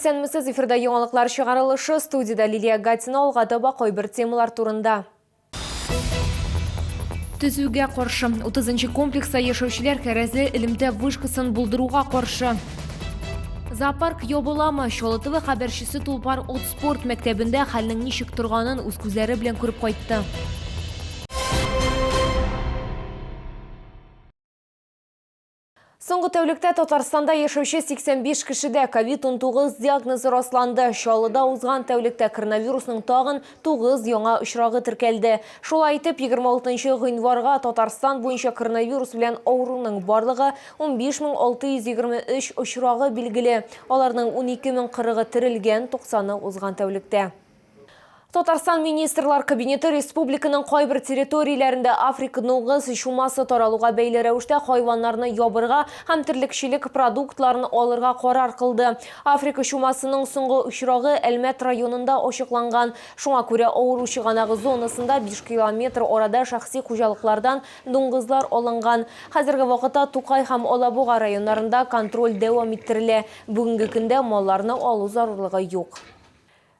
Исәнмесез, эфирда яңалыклар чыгарылышы. Студиядә Лилия Гатина алга таба кайбер темалар турында. Төзүгә каршы. 30 нчы комплекста яшәүчеләр кәрәзле элемтә вышкасын булдыруга каршы. Зоопарк ябыламы? Чаллы ТВ хәбәрчесе Тулпар от спорт мәктәбендә хәлнең ничек торганын үз күзләре белән күреп кайтты. Соңгы тәүлектә Татарстанда яшәүче 85 кешедә ковид-19 диагнозы расланды. Чаллыда узган тәүлектә коронавирусның тагын 9 яңа очрагы теркәлде. Шулай итеп, 26 гыйнварга Татарстан буенча коронавирус белән авыруның барлыгы 15623 очрагы билгеле. Аларның 12040-ы терелгән, 90-ы узган тәүлектә. Татарстан Министрлар Кабинеты республиканың кайбер территорияләрендә Африка дуңгыз чумасы таралуга бәйле рәвештә хайваннарны ябырга һәм терлекчелек продуктларын алырга карар кылды. Африка чумасының соңгы очрагы Әлмәт районында ачыкланган. Шуңа күрә авыру чыганагы зонасында 5 километр арада шәхси хуҗалыклардан дуңгызлар алынган. Хәзерге вакытта Тукай һәм Алабуга районнарында контроль дәвам иттерелә. Бүгенге көндә малларны алу зарурлыгы юк.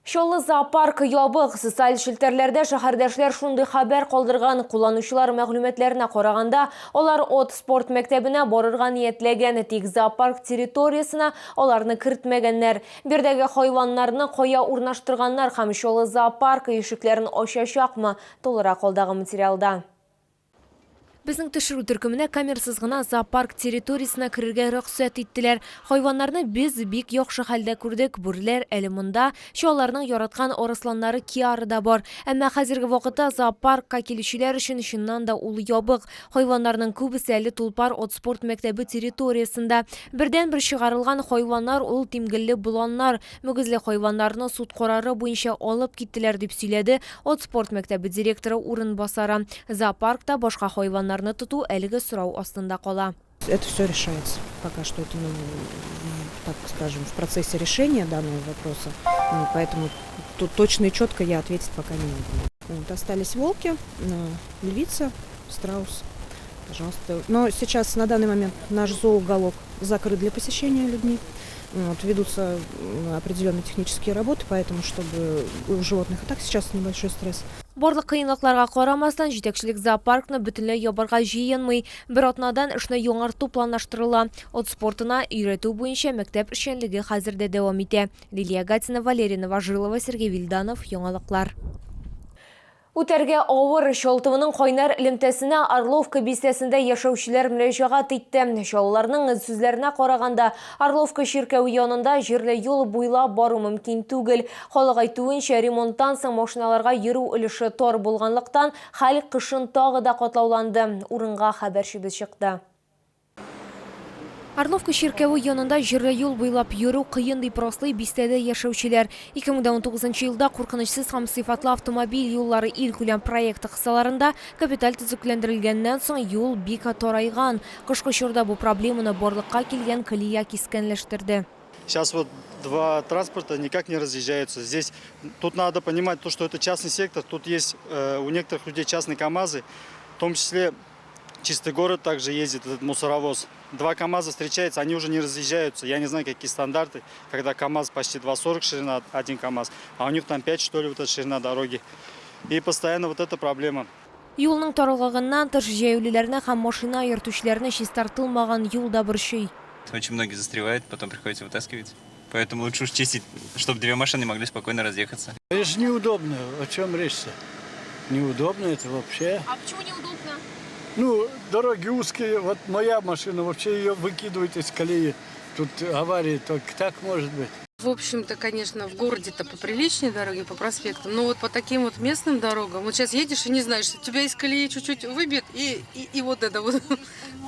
Чаллы зоопаркы ябык. Социаль челтәрләрдә шәһәрдәшләр шундый хәбәр калдырган. Кулланучылар мәгълүматларына караганда, алар от спорт мәктәбенә барырга ниятләгән, тик зоопарк территориясенә аларны кертмәгәннәр. Биредәге хайваннарны кая урнаштырганнар һәм Чаллы зоопаркы ишекләрен ачачакмы? Тулырак алдагы материалда. Безнең төшерү төркеменә камерасыз гына зоопарк территориясенә керергә рөхсәт иттеләр. Хайваннарны без бик яхшы хәлдә күрдек. Бүреләр әле монда, чалларның яраткан арысланнары Киара да бар. Әмма хәзерге вакытта зоопаркка килүчеләр өчен чыннан да ул ябык. Хайваннарның күбесе әле Тулпар ат спорт мәктәбе территориясендә. Бердәнбер чыгарылган хайваннар ул тимгелле боланнар. Мөгезле хайваннарны суд карары буенча алып киттеләр, дип сөйләде Ат спорт мәктәбе директоры урынбасары. Зоопаркта башка хайваннарны тоту әлеге сорау астында кала. Это все решается. Пока что это, ну, так скажем, в процессе решения данного вопроса. Поэтому тут точно и четко я ответить пока не могу. Вот, остались волки, львица, страус. Пожалуйста. Но сейчас на данный момент наш зооуголок закрыт для посещения людьми. Вот, ведутся определенные технические работы, поэтому, чтобы у животных и так сейчас небольшой стресс. Барлык кыенлыкларга карамастан, җитәкчелек зоопаркны бөтенләй ябарга җыенмый. Бер атнадан эшне яңарту планлаштырыла. Ат спортына өйрәтү буенча мәктәп эшчәнлеге хәзер дә дәвам итә. Лилия Гатина, Валерий Новожилова, Сергей Вильданов, Яңалыклар. Үтәргә авыр. Чалтывының кайнар элемтәсенә Орловка бистәсендә яшәүчеләр мөрәҗәгать итте. Чаллыларның сүзләренә караганда, Орловка чиркәве янында җирле юл буйлап бару мөмкин түгел. Халык әйтүенчә, ремонттан соң машиналарга йөрү өлеше тар булганлыктан, хәл кышын тагы да катлауланды. Урынга хәбәрчебез чыкты. Орловка чиркәве янында җирле юл буйлап йөрү кыен, дип раслый бистәдә яшәүчеләр. 2019 елда Куркынычсыз һәм сыйфатлы автомобиль юллары илкүләм проекты кысаларында капиталь төзекләндерелгәннән соң юл бик тарайган. Кышкы чорда бу проблеманы барлыкка килгән колея кискенләштерде. Сейчас вот два транспорта никак не разъезжаются. Здесь, тут надо понимать то, что это частный сектор, тут есть у некоторых людей частные КАМАЗы, в том числе Чистый город также ездит этот мусоровоз. Два КАМАЗа встречаются, они уже не разъезжаются. Я не знаю, какие стандарты, когда КАМАЗ почти 2,40 ширина, один КАМАЗ, а у них там 5, что ли, вот эта ширина дороги. И постоянно вот эта проблема. Юлның тарлыгыннан тыш, җәяүлеләрне һәм машина йөртүчеләрне чистартылмаган юл да борчый. Очень многие застревают, потом приходится вытаскивать. Поэтому лучше уж чистить, чтобы две машины могли спокойно разъехаться. Это же неудобно. О чем речь-то? Неудобно это вообще. А почему неудобно? Ну, дороги узкие. Вот моя машина, вообще ее выкидывают из колеи. Тут аварии только так может быть. В общем-то, конечно, в городе-то поприличнее дороги, по проспектам, но вот по таким вот местным дорогам, вот сейчас едешь и не знаешь, тебя из колеи чуть-чуть выбьет, и вот это вот.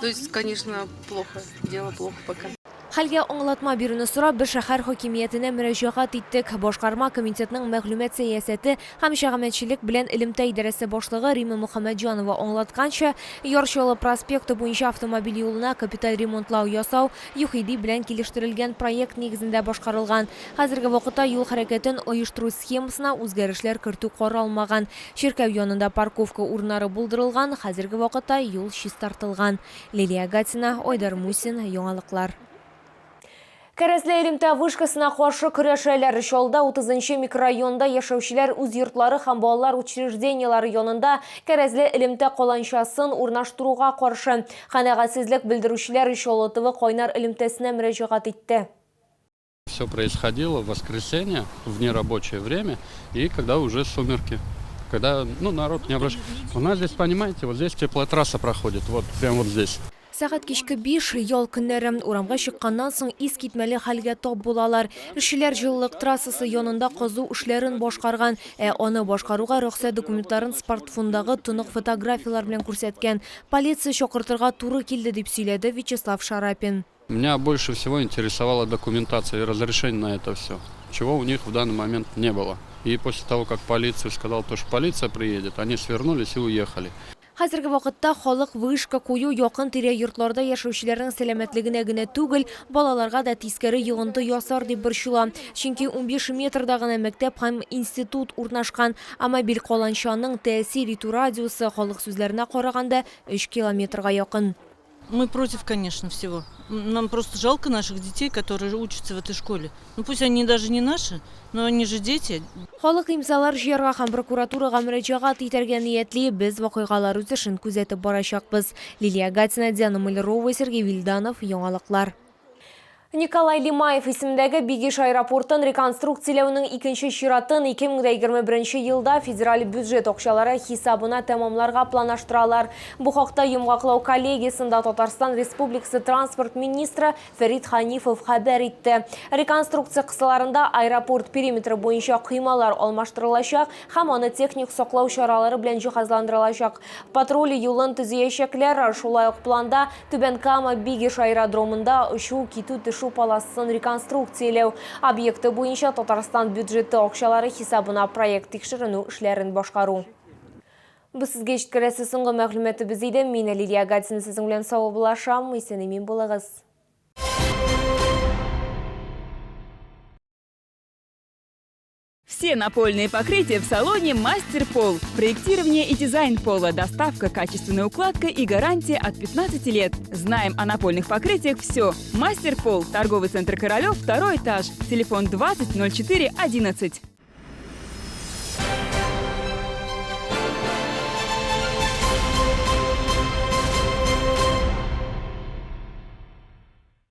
То есть, конечно, плохо, дело плохо пока. Хәлгә аңлатма бирүне сорап, без шәһәр хакимиятенә мөрәҗәгать иттек. Башкарма комитетның мәгълүмат сәясәте һәм җәмәгатьчелек белән элемтә идарәсе башлыгы Римма Мөхәммәтҗанова аңлатканча, Яр Чаллы проспекты буенча автомобиль юлына капиталь ремонтлау ясау ЮХИДИ белән килештерелгән проект нигезендә башкарылган. Хәзерге вакытта юл хәрәкәтен оештыру схемасына үзгәрешләр кертү каралмаган. Чиркәү янында парковка урыннары булдырылган, хәзерге вакытта юл чистартылган. Лилия Гатина, Айдар Мусин, Яңалыклар. Кәрәзле элемтә вышкасына каршы көрәшәләр. Чаллыда 30 микрорайонда яшәүчеләр үз йортлары һәм балалар учреждениеләре янында кәрәзле элемтә каланчасын урнаштыруга каршы. Канәгатьсезлек белдерүчеләр Чаллы ТВ кайнар элемтәсенә мөрәҗәгать итте. Все происходило в воскресенье, в нерабочее время, и когда уже сумерки. Когда, ну, народ не обращает. У нас здесь, понимаете, вот здесь теплотрасса проходит, вот прямо вот здесь. Сәгать кичке 5, ял көннәре. Урамга чыкканнан соң искитмәле хәлгә тап булалар. Эшчеләр җылылык трассасы янында казу эшләрен башкарган, ә аны башкаруга рөхсәт документларын смартфондагы тонык фотографияләр белән күрсәткән. Полиция чакыртырга туры килде, дип сөйләде Вячеслав Шарапин. Меня больше всего интересовала документация и разрешение на это все, чего у них в данный момент не было. И после того, как полицию сказал, то, что полиция приедет, они свернулись и уехали. Хәзерге вакытта халык вышка кую якын-тирә йортларда яшәүчеләрнең сәламәтлегенә генә түгел, балаларга да тискәре йогынты ясар дип борчыла. Чөнки 15 метрда гына мәктәп һәм институт урнашкан, ә мобиль каланчаның тәэсир итү радиусы, халык сүзләренә караганда, 3 километрга якын. Мы против, конечно, всего. Нам просто жалко наших детей, которые учатся в этой школе. Ну пусть они даже не наши, но они же дети. Халык имзалар җыярга һәм прокуратурага мөрәҗәгать итәргә ниятли. Без вакыйгалар үсешен күзәтеп барачакбыз. Лилия Гатина, Диана Малярова, Сергей Вильданов. Яңалыклар. Николай Лимаев исемендәге Бигеш аэропортын реконструкцияләүнең икенче чиратын 2021 елда федераль бюджет акчалары хисабына тәмамларга планлаштыралар. Бу хакта йомгаклау коллегиясендә Татарстан Республикасы транспорт министры Фәрит Ханифов хәбәр итте. Реконструкция кысаларында аэропорт периметры буенча коймалар алмаштырылачак һәм аны техник саклау чаралары белән җиһазландырылачак. Патруль юлын төзиячәкләр. Шулай ук планда Түбән Кама Бигеш аэродромында очу, китү, төшү полосасын реконструкцияләү объекты буенча Татарстан бюджеты акчалары хисабына проект тикшеренү эшләрен башкару. Бу сезгә җиткерәсе соңгы мәгълүматыбыз иде. Мин Лилия Гатина сезнең белән саубуллашам. Исән-имин булыгыз. Все напольные покрытия в салоне «Мастер Пол». Проектирование и дизайн пола, доставка, качественная укладка и гарантия от 15 лет. Знаем о напольных покрытиях все. «Мастер Пол», торговый центр «Королев», второй этаж. Телефон 20 04 11.